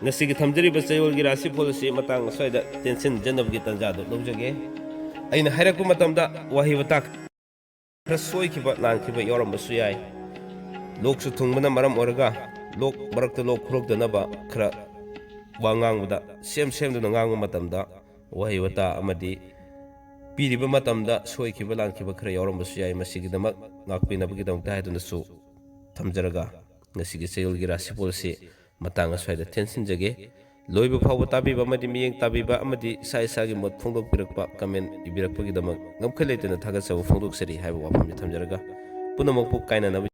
ꯉꯁꯤꯒꯤ ꯊꯝꯖꯔꯤꯕ ꯆꯌꯣꯜꯒꯤ ꯔꯥꯁꯤꯐꯣꯜ ꯑꯁꯤ ꯃꯇꯥꯡ ꯑꯁ꯭ꯋꯥꯏꯗ ꯇꯦꯟꯁꯤꯟꯖꯅꯕꯒꯤ ꯇꯥꯟꯖꯥꯗꯨ ꯂꯧꯖꯒꯦ꯫ ꯑꯩꯅ ꯍꯥꯏꯔꯛꯄ ꯃꯇꯝꯗ ꯋꯥꯍꯩ ꯋꯥꯇꯥ ꯈꯔ ꯁꯣꯏꯈꯤꯕ ꯂꯥꯟꯈꯤꯕ ꯌꯥꯎꯔꯝꯕꯁꯨ ꯌꯥꯏ꯫ ꯂꯣꯛꯁꯨ ꯊꯨꯡꯕꯅ ꯃꯔꯝ ꯑꯣꯏꯔꯒ ꯂꯣꯛ ꯃꯔꯛꯇ ꯂꯣꯛ ꯈꯨꯔꯛꯇꯅꯕ ꯈꯔ ꯋꯥ ꯉꯥꯡꯕꯗ ꯁꯦꯝ ꯁꯦꯝꯗꯨꯅ ꯉꯥꯡꯕ ꯃꯇꯝꯗ ꯋꯥꯍꯩ ꯋꯥꯇꯥ ꯑꯃꯗꯤ ꯄꯤꯔꯤꯕ ꯃꯇꯝꯗ ꯁꯣꯏꯈꯤꯕ ꯂꯥꯟꯈꯤꯕ ꯈꯔ ꯌꯥꯎꯔꯝꯕꯁꯨ ꯌꯥꯏ꯫ ꯃꯁꯤꯒꯤꯗꯃꯛ ꯉꯥꯛꯄꯤꯅꯕꯒꯤꯗꯃꯛꯇ ꯍꯥꯏꯗꯨꯅꯁꯨ ꯊꯝꯖꯔꯒ ꯉꯁꯤꯒꯤ ꯆꯌꯣꯜꯒꯤ ꯔꯥꯁꯤꯐꯣꯜ ꯑꯁꯤ ꯃꯇꯥꯡ ꯑꯁ꯭ꯋꯥꯏꯗ ꯇꯦꯟꯁꯤꯟꯖꯒꯦ꯫ ꯂꯣꯏꯕ ꯐꯥꯎꯕ ꯇꯥꯕꯤꯕ ꯑꯃꯗꯤ ꯃꯤꯠꯌꯦꯡ ꯇꯥꯕꯤꯕ ꯑꯃꯗꯤ ꯏꯁꯥ ꯏꯁꯥꯒꯤ ꯃꯣꯠ ꯐꯣꯡꯗꯣꯛꯄꯤꯔꯛꯄ, ꯀꯃꯦꯟ ꯏꯕꯤꯔꯛꯄꯒꯤꯗꯃꯛ ꯉꯝꯈꯩ ꯂꯩꯇꯅ ꯊꯥꯒꯠꯆꯕ ꯐꯣꯡꯗꯣꯛꯆꯔꯤ ꯍꯥꯏꯕ ꯋꯥꯐꯝꯁꯤ ꯊꯝꯖꯔꯒ ꯄꯨꯝꯅꯃꯛꯄꯨ ꯀꯥꯏꯅꯅꯕ